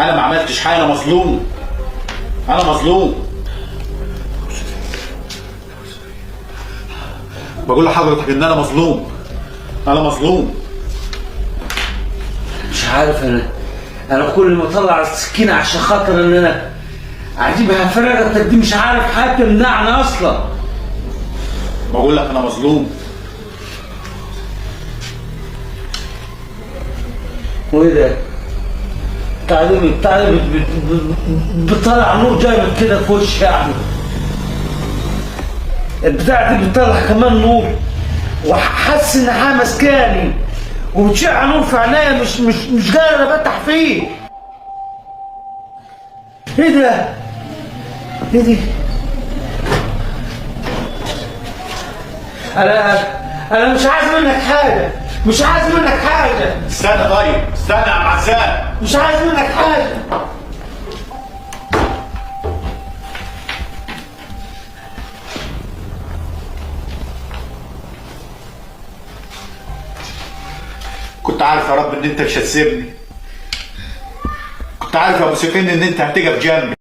انا ما عملتش حاجة، انا مظلوم، انا مظلوم. بقول لحضرتك ان انا مظلوم، انا مظلوم. مش عارف، انا كل ما اطلع السكينة عشان خاطر ان انا اجيبها فرغتك دي، مش عارف حاجة تمنعني اصلا. بقول لك انا مظلوم. وايه ده؟ تعالي بتطلع نور جامد كده في وشي يعني. البتاعة دي بتطلع كمان نور، وحاسس ان حاجة ماسكاني وبتشع نور في عينيا، مش قادر افتح فيه. ايه ده؟ ايه دي؟ انا مش عايز منك حاجة، مش عايز منك حاجة. استنى طيب، استنى يا عم عزام. مش عايز منك حاجة. كنت عارف يا رب ان انت مش هتسيبني، كنت عارف يا ابو سفين ان انت هتقف جنبي.